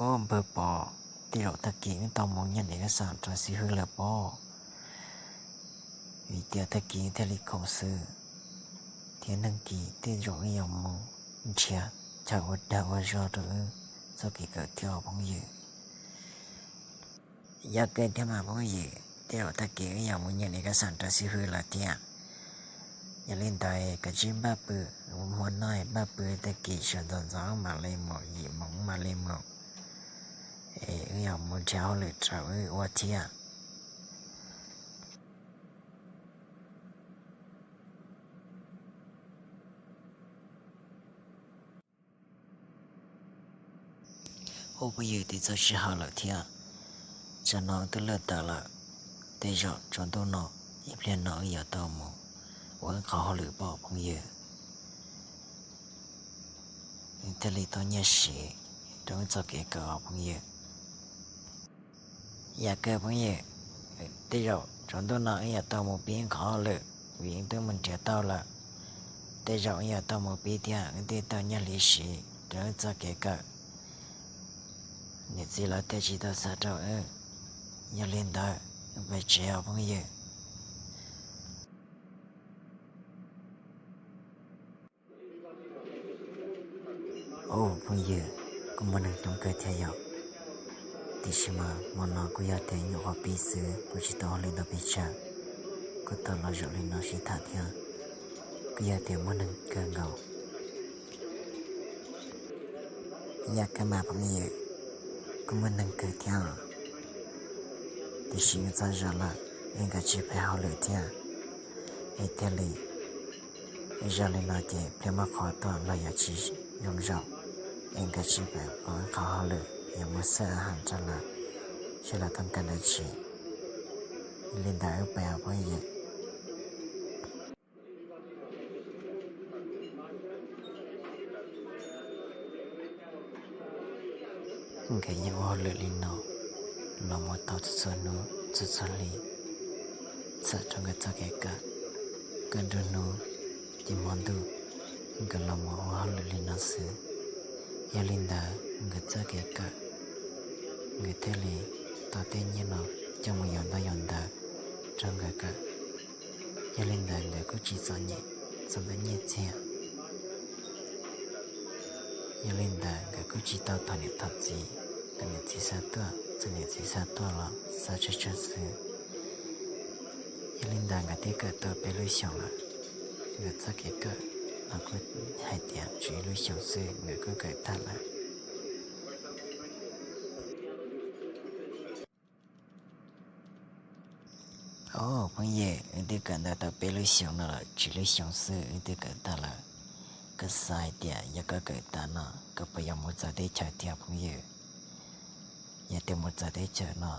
Ub, npawg Pov, tej zaum tag kis wb tau mus nyiag niam kab xas rau xib hwb lawm pob. Vim tias tag kis thiaj li khoom xwb, thiab neeg kis tej zaum wb yuav mus nrhiav chaw ua dag ua zog rau wb txoj kev kawm thiab os phooj ywg. Yog kawg thiab mas phooj ywg, tej zaum tag kis wb yuav mus nyiag niam kab xas rau xib hwb lawm thiab. Yog li ntawd koj cia li npaj pw, hmo no npaj pw, tag kis sawv ntxov ntxov mam li mus, yim moos mam li mus, es wb yuav mus nrhiav hauj lwm rau wb ua thiab. Ub phooj ywg, twb txog sij hawm lawm thiab, tsam no twb lawm tawm lawm, tej zaum tsaus ntuj no ib pliag no wb yuav tau mus ua wb qhov hauj lwm pob phooj ywg. Wb thiaj li tau nyiaj siv rau wb txoj kev kawm os phooj ywg. Yog kawg phooj ywg, tej zaum tsaus ntuj no wb yuav tau mus pib wb qhov hauj lwm, vim wb twb mus nrhiav tau lawm. Tej zaum wb yuav tau mus pib thiab wb thiaj tau nyiaj hli siv rau wb txoj kev kawm. Niam txiv lawv thiaj tsis tau xav rau wb. Yog li ntawd wb pais tsev os phooj ywg. Ub phooj ywg, kuj muaj neeg coob kawg thiab yom. Tiam sis mas hmo no kuj yog tias nyuam qhuav pib xwb, kuj tsis tau ua hauj lwm ntau pes tsawg, kuj tau los zaum li no sib tham thiab, kuj yog tias muaj neeg kawg nkaus. Yog kawg mas phooj ywg, kuj muaj neeg kawg thiab, tiam sis wb txog zos lawm, es nkawd tsis pais hauj lwm thiab, es thiaj li zoo li no ces pliag muaj qhov tuaj los yuav tsis zoo zaum, es nkawd tsis pais ua wb qhov hauj lwm, yuav mus xawb a has rau lawv seb lawv tau kawm dab tsi. Yog li ntawd wb pais os phooj ywg. Nkawd yeej ua hauj lwm li no los mus tau txhua txhua hnub txhua txhua hli, txhawm rau nkawd txoj kev kawm. Kaj ntug hnub ces hmo ntuj nkawd los mus ua hauj lwm li no xwb. Yog li ntawd nkawd txoj kev kawm, nkawd thiaj li tau tej nyiaj no coj mus yuav ntaub yuav ntawv rau nkawd kawm. Yog li ntawd nkawd kuj tsis txom nyem txog ntawm nyiaj txiag. Yog li ntawd nkawd kuj tsis tau thov niam thov txiv, kom niam txiv xa tuaj, txawm niam txiv xa tuaj los xa tsawg tsawg xwb. Yog li ntawd nkawd twb kawm tau peb lub xyoos lawm. Nkawd txoj kev kawm no kuj hais tias tshuav ib lub xyoos xwb nkawd kuj kawm tag lawm. Au phooj ywg, wb twb kawm ntawv tau peb lub xyoos no lawm, tshuav lub xyoos xwb wb twb kawm tag lawm. Koj xav hais tias yog koj kawm tag no koj puas yuav mus txawv teb chaws thiab phooj ywg? Yog tias mus txawv teb chaws no,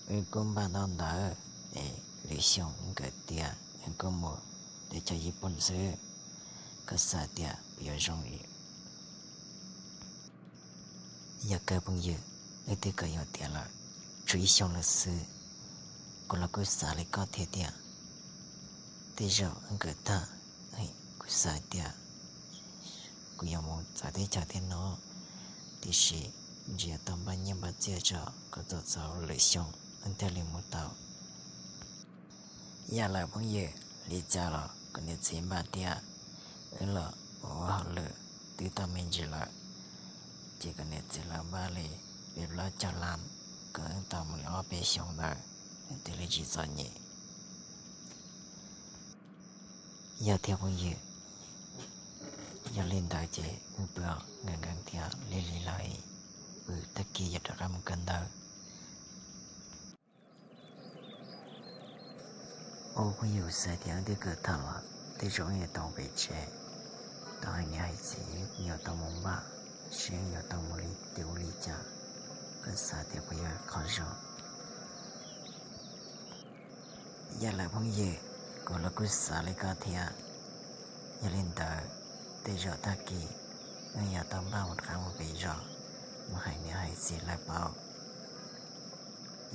wb kuj npaj ntau ntawv, es lwm xyoo nkawm tiav wb kuj mus teb chaws Yiv Pooj xwb. Koj xav tias puas yuav zoo li? Yog kawg phooj ywg, wb twb kawm yuav tiav lawm, tshuav ib xyoos lawm xwb. Kuv los kuj xav li koj thiab tiag. Tej zaum wb kawm tag, kuv xav tias kuv yuav mus txawv teb chaws thiab no, tiam sis ntshe yuav tau npaj nyiaj npaj txiaj tso kom txog txog lwm xyoo wb thiaj li mus tau. Yog lawm phooj ywg, li cas los kuv niam txiv npaj thiab, wb los ua hauj lwm twb tau me ntsis lawm, ces kuv niam txiv lawv npaj li peb plaub caug lab kom wb tau mus li ob peb xyoos ntawd, wb thiaj li tsis txom nyem. Yog thiab phooj ywg, yog li ntawd ces wb pw nkees nkees thiab lig lig lawm, pw tag kis yuav rov qab mus kawm ntawv. Ua phooj ywg, xav tias wb twb kawm tag lawm, tej zaum wb yuav tau pem tsev, tau hais niam hais txiv, wb yuav tau mus npaj seb wb yuav tau mus li cas ua li cas, koj xav tias puas yog qhov zoo? Yog lawm phooj ywg, kuv los kuj xav li koj thiab. Yog li ntawd, tej zaum tag kis wb yuav tau npaj mus rov qab mus pem zos, mus hais niam hais txiv lawv paub.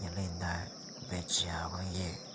Yog li ntawd, peb tsis hais phooj ywg.